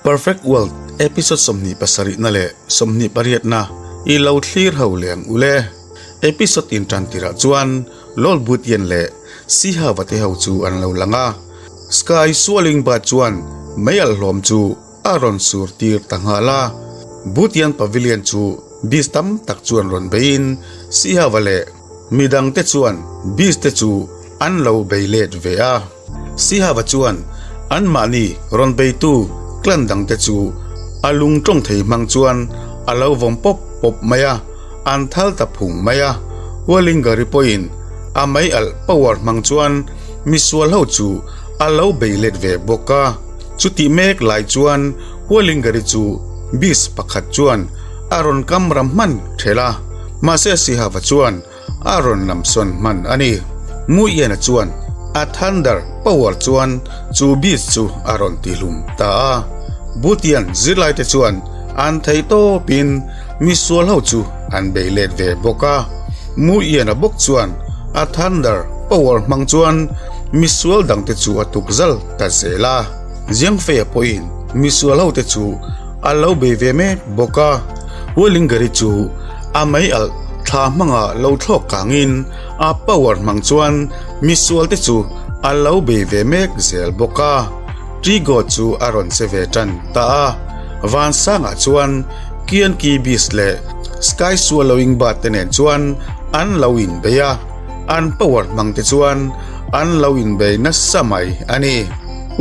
Perfect World episode 27 na leh 28 na i lo thlir ho leh ang ule. Episode in tan tirah chuan Lord Butian leh Siha va te ho chu an lo lang a. Sky Swallowing Bird chuan mei alh hlawm chu a rawn sur tir ta nghal a. Butian Pavilion chu beast tam tak chuan rawn beiin Siha va leh midang te chuan beast te chu an lo bei let ve a. Siha va chuan anmahni rawn beitu clan dang te chu a lung tawng thei hmang chuan a lo vawm pawp pawp mai a, an thal ta phung mai a. Hualingari pawhin a mei alh power hmang chuan misual ho chu a lo bei let ve bawk a. Chutih mek lai chuan Hualingari chu beast pakhat chuan a rawn kam ram hman thelh a, mahse Sihava chuan a rawn lam sawn hman a ni. Muiena chuan a thunder power chuan chu beast chu a rawn tihlum ta a. Butian zirlaite chuan an thei tawpin misual ho chu an bei let ve bawk a. Muiena bawk chuan a thunder power hmang chuan misual dangte chu a tuk zal ta zel a. Ziangfeia pawhin misual ho te chu a lo bei ve mek bawk a. Hualingari chu a mei alh thla hmanga lo thlawk kangin a power hmang chuan misual te chu a lo bei ve mek zel bawk a. Trigo chu a rawn che ve tan ta a. Vansangah chuan Kianki Beast leh Sky Swallowing Bird te nen chuan an lo inbei a. An power hmang te chuan an lo inbei nasa mai a ni.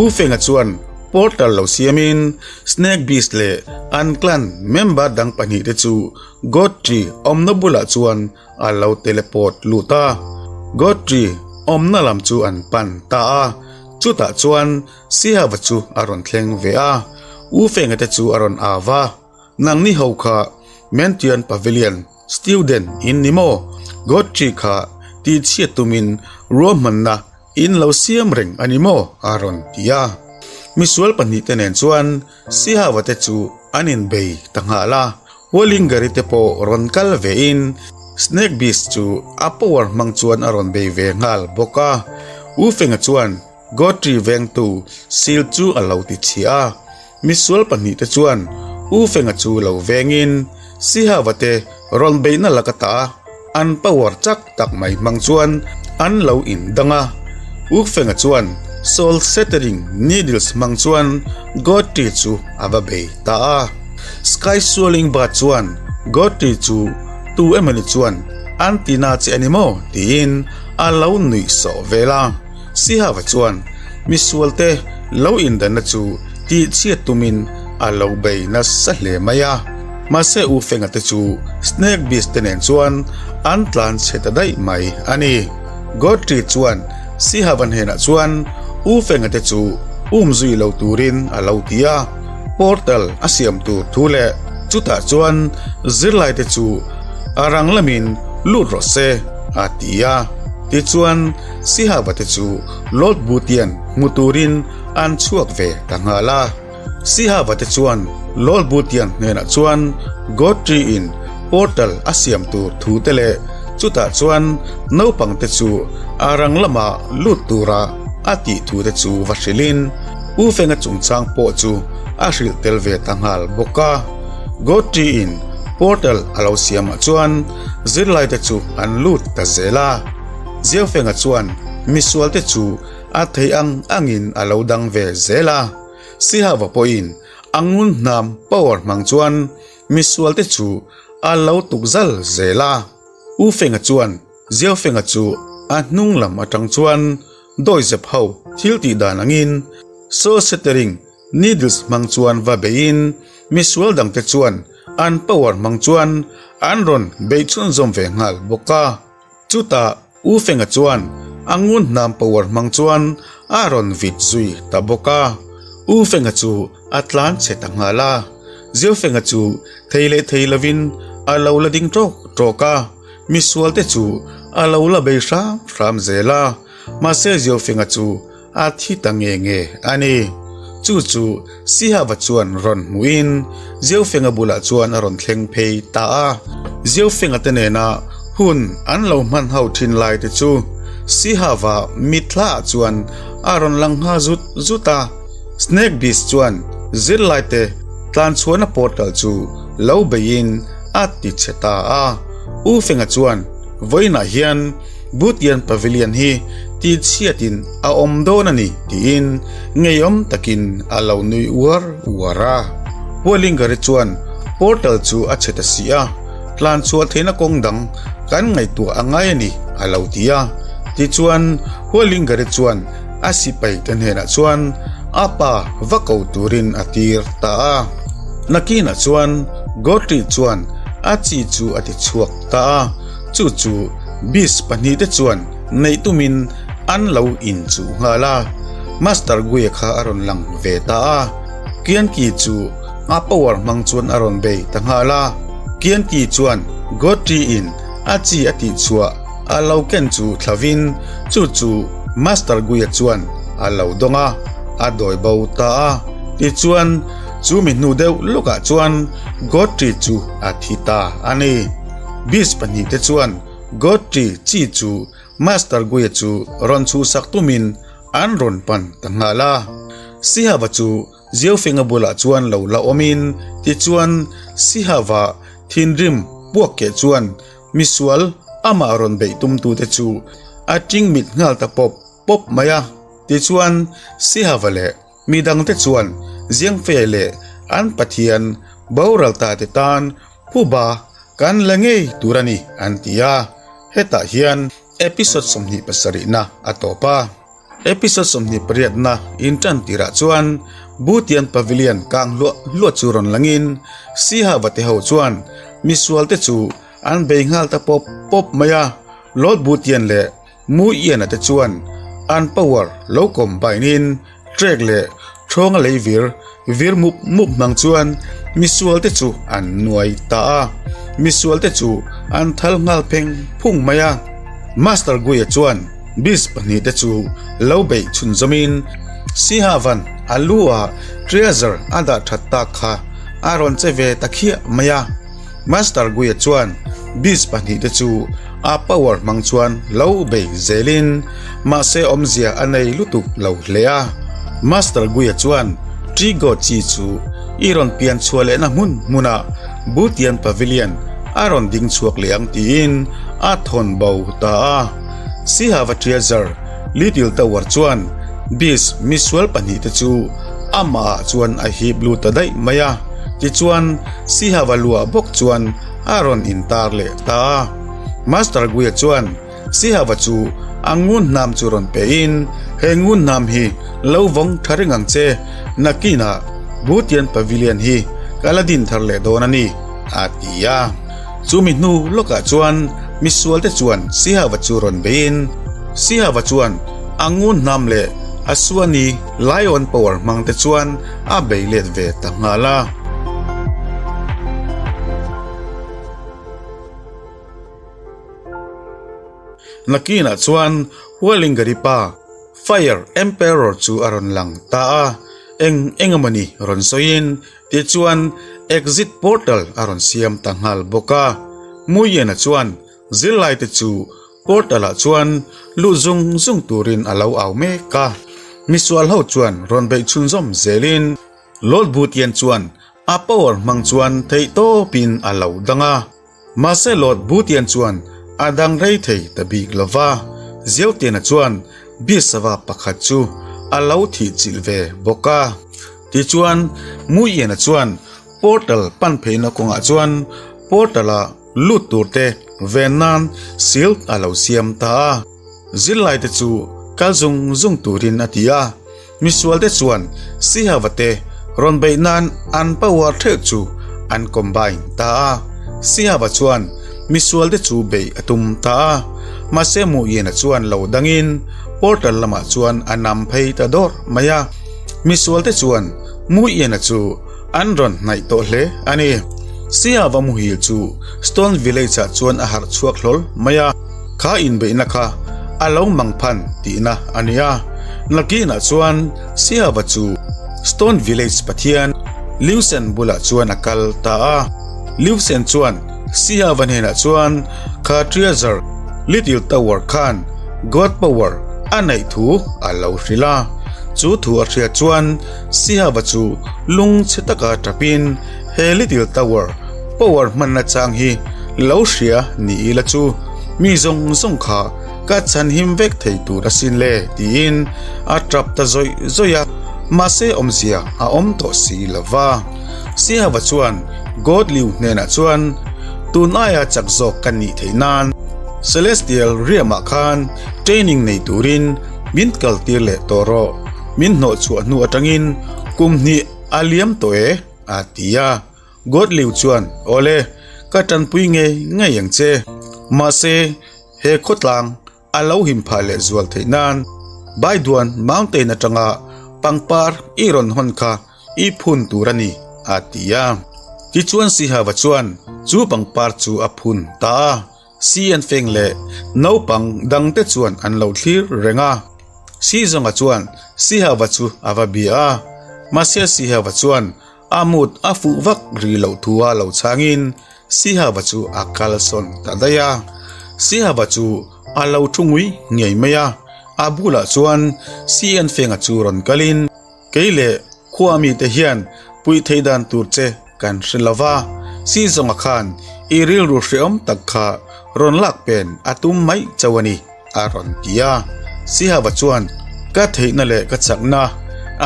U Fenga chuan portal lo siamin Snake Beast leh an clan member dang pahnihte chu God Tree awmna bulah chuan a lo teleport lut a. God Tree awmna lam chu an pan ta a, chutah chuan Sihava chu a rawn thleng ve a, U Fenga te chu a rawn au va, Nangni ho kha Mentian Pavilion student in ni maw? God Tree kha tihchhiat tumin ruahmanna In lo siam reng a ni maw? a rawn ti a. Misual pahnihte nen chuan Sihava te chu an inbei ta nghal a. Hualingari te pawh rawn kal vein Snake Beast chu a power hmang chuan a rawn bei ve nghal bawk a. U Fenga chuan Godtree vengtu seal chu a lo ti chhiah a. Misual pahnihte chuan U Fenga chu lo vengin Sihava te rawn beihna laka ta an power chak tak mai hmang chuan an lo indang a. U Fenga chuan Soul Shattering Needles hmang chuan Godtree chu a va bei ta a. Sky Swallowing Bird chuan Godtree chu tu emawni chuan an ti na che a ni maw tiin a lo nuih sawh vel a. Sihava chuan misualte lo indanna chu tihchhiat tumin a lo bei nasa hle mai a. Mahse U Fenga te chu Snake Beast te nen chuan an tlan chhe ta daih mai a ni. Godtree chuan Sihava hnenah chuan U Fenga te chu um zui lo turin a lo ti a, portal a siam tur thu leh chutah chuan zirlaite chu a rang lamin lut rawh se a ti a. Tichuan Sihava te chu Lord Butian hmu turin an chhuak ve ta nghal a. Sihava te chuan Lord Butian hnenah chuan God Tree in portal a siam tur thu te leh chutah chuan naupang te chu a rang lama lut tura a tih thu te chu va hrilhin U Fenga chungchang pawh chu a hrilh tel ve ta nghal bawk a. God Tree in portal a lo siamah chuan zirlai te chu an lut ta zel a. Ziaufenga chuan misualte chu a theih ang angin a lo dang ve zel a. Sihava pawhin a ngun hnam power hmang chuan misualte chu a lo tuk zal zel a. U Fenga chuan Ziaufenga chu a hnung lam atang chuan dawizep ho thil tih dan angin soul shattering needles hmang chuan va beiin misual dangte chuan an power hmang chuan an rawn beih chhunzawm ve nghal bawk a. Chutah U Fenga chuan a ngun hnam power hmang chuan a rawn vit zui ta bawk a. U Fenga chu a tlan chhe ta nghal a. Zio Fenga chu thei leh thei lovin a lo la ding tawk tawk a, misual te chu a lo la bei hram hram zel a. Mahse Zio Fenga chu a thi ta nge nge a ni. Chu chu Sihava chuan rawn hmuhin Ziaufenga bulah chuan a rawn thleng phei ta a. Ziaufenga te nena hun an lo hman ho thin lai te chu Sihava mithlaah chuan a rawn lang ngha zut zut a. Snake Beast chuan. zirlaite tlanchhuahna portal chu lo beiin a ti chhe ta a. U Fenga chuan vawiinah hian Butian Pavilion hi tihchhiatin a awm dawn a ni tiin ngeiawm takin a lo nui uar uar a. Hualingari chuan portal chu a chhe ta si a, tlanchhuah theihna kawng dang kan ngaihtuah a ngai a ni a lo ti a. Tichuan Hualingari chuan a sipai te hnenah chuan a pa va ko turin a tir ta a. Nakinah chuan Godri chuan a chi chu a ti chhuak ta a, chu chu Beast pahnihte chuan neih tumin an lo inchuh nghal a. Master Guia kha a rawn lang ve ta a, Kianki chu a power hmang chuan a rawn bei ta nghal a. Kianki chuan Godri in a chi a tihchhuah a lo ken chu thlavin chu chu Master Guia chuan a lo dawng a, a dawi bo ta a. Tichuan chu mi hnu deuh lawkah chuan Godri chu a thi ta a ni. Beast pahnihte chuan Godri chi chu Master Guia chu rawn chhuhsak tumin an rawn pan ta nghal a. Sihava chu Ziaufenga bulah chuan lo la awmin tichuan Sihava thinrim puak keh chuan misual amah rawn beih tumtute chu a tingmit nghal ta pawp pawp mai a. Tichuan Sihava leh midangte chuan Ziangfeia leh an Pathian boral ta te tan phuba kan la ngei tur a ni an ti a. Hetah hian episode 27 na a tawp a. Episode 28 na intan tirah chuan Butian Pavilion kang hluah hluah chu rawn langin Siha vate ho chuan misual te chu an bei nghal ta pawp pawp mai a, Lord Butian leh Mu Iana te chuan an power lo combine in trek leh thawnga lei vir vir mup mup hmang chuan misual te chu an nuai ta a, misual te chu an thal nghal pheng phung mai a. Master Guia chuan Beast pahnihte chu lo beih chhunzawmin Sihavan a lu ah treasure a dah that tak kha a rawn che ve ta khiah mai a. Master Guia chuan Beast pahnihte chu a power hmang chuan lo bei zelin mahse awmzia a nei lutuk lo hle a. Master Guia chuan Trigo chi chu i rawn pian chhuah lehna hmun hmunah Butian Pavilion a rawn ding chhuak leh ang tiin a thawn bo ta a. Sihava Treasure Little Tower chuan Beast misual pahnihte chu amahah chuan a hip lut ta daih mai a. Tichuan Sihava luah bawk chuan a rawn intar leh ta a. Master Guia chuan Sihava chu a ngun hnam chu rawn pehin, He ngun hnam hi lo vawng tha reng ang che, nakinah Butian Pavilion hi ka la din thar leh dawn a ni, a ti a. Chumi hnu lawkah chuan misualte chuan Sihava chu rawn beiin, Sihava chuan a ngun hnam leh a suani Lion Power hmangte chuan a bei let ve ta nghal a. Nakinah chuan Hualingari pa Fire Emperor chu a rawn lang ta a, eng eng emawni rawn sawiin tichuan exit portal a rawn siam ta nghal bawk a. Muiena chuan zirlaite chu portal ah chuan luh zung zung turin a lo au mek a, misual ho chuan rawn beih chhunzawm zelin Lord Butian chuan a power hmang chuan theihtawpin a lo dang a. Mahse Lord Butian chuan a dang rei thei ta bik lo va, Ziautiana chuan Bisava pakhat chu a lo thih chilh ve bawk a. Tichuan Muiena chuan portal pan pheina kawngah chuan portal-a lut turte ven nan shield a lo siam ta a. Zirlaite chu kal zung zung turin a ti a. Misualte chuan Sihava te rawn beih nan an power theuh chu an combine ta a. Sihava chuan misualte chu beih a tum ta a. Mahse Muiena chuan lo dangin portal lamah chuan a nam phei ta dawr mai a. Misualte chuan Muiena chu an rawn hnaih tawh hle a ni. Sihava muhil chu Stone Village ah chuan a harh chhuak hlawl mai a. Kha inbeihna kha a lo mang phan tihna a ni a. Nakinah chuan Siava chu Stone Village pathian Liusen bulah chuan a kal ta a. Liusen chuan Siava hnenah chuan kha treasure Little Tower khan God Power a neih thu a lo hrilh a. Chu thu a hriat chuan Sihava chu lungchhe taka tapin he Little Tower power hmanna chang hi lo hria ni ila chu mi zawng zawng kha ka chhanhim vek thei tur asin le tiin a tap ta zawih zawih a, mahse awmzia a awm tawh si lo va. Sihava chuan Godliu hnenah chuan tun aia chak zawk ka nih theih nan Celestial Riamah khan training nei turin min kaltir leh tawh rawh, min hnawh chhuah hnu atangin kum hnih a liam tawh e, a ti a. Godliu chuan, Awle, ka tanpui ngei ngei ang che. Mahse, he khawtlang a lo him phah leh zual theih nan Baiduan Mountain atanga pangpar i rawn hawn kha i phun tur a ni, a ti a. Tichuan Sihava chuan chu pangpar chu a phun ta a. Si an feng leh naupang dangte chuan an lo thlir reng a. Si zawnga chuan Sihava chu a va bia a, mahse Sihava chuan a mut a fuh vak ri loh thu a lo chhangin Sihava chu a kalsawn ta daih a. Sihava chu a lo thu ngui ngei mai a, a bulah chuan Si an fenga chu rawn kalin, Kei leh khua mite hian puih theih dan tur che kan hre lo va, si zawnga khan i rilru hreawm tak kha rawn lak pen a tum mai chauh a ni, a rawn ti a. Sihava chuan, Ka theihna leh ka chakna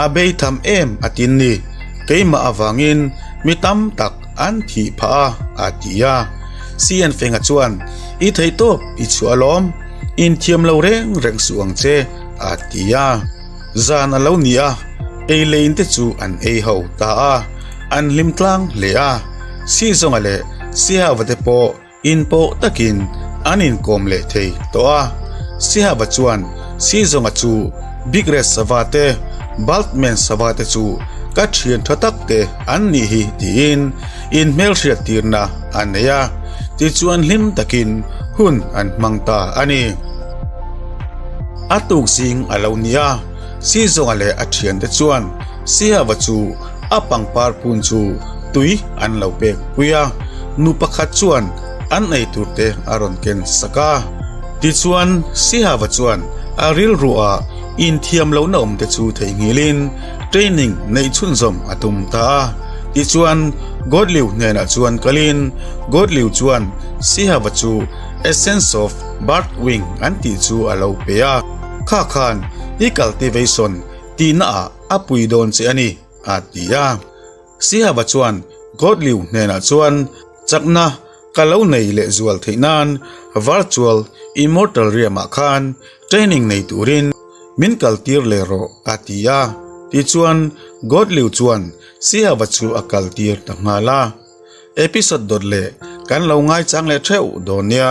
a bei tham em a tin ni, keimah avangin mi tam tak an thih phah a, a ti a. Sianfenga chuan, I theihtawp i chhuah alawm, inthiam lo reng reng suh ang che, a ti a. Zan a lo ni a, ei lein te chu an ei ho ta a, an hlim tlang hle a. Sizawnga leh Sihava te pawh inpawh takin an inkawm leh thei tawh a. Sihava chuan Sizawnga chu Big Red sava te, Baldman sava te chu ka thian tha tak te an nih hi tiin inhmelhriat tirna a nei a, tichuan hlim takin hun an hmang ta a ni. A tuk zing a lo ni a, Sizawnga leh a thiante chuan Sihava chu a pangpar phun chu tui an lo pek pui a, nu pakhat chuan an ei tur te a rawn ken sak a. Tichuan Sihava chuan a rilruah inthiam lohna awm te chu theihnghilhin training neih chhunzawm a tum ta a. Tichuan Godliu hnenah chuan kalin Godliu chuan Sihava chu Essence of Bird wing an tih chu a lo pe a, Kha khan i cultivation tihna ah a pui dawn che a ni, a ti a. Sihaba chuan Godliu hnenah chuan chakna ka lo nei leh zual theih nan virtual immortal realm ah khan training nei turin min kaltir leh rawh a ti a. Tichuan Godliu chuan Sihaba chu a kaltir ta nghal a. Episode dawt leh kan lo ngaichang leh theuh dawn nia.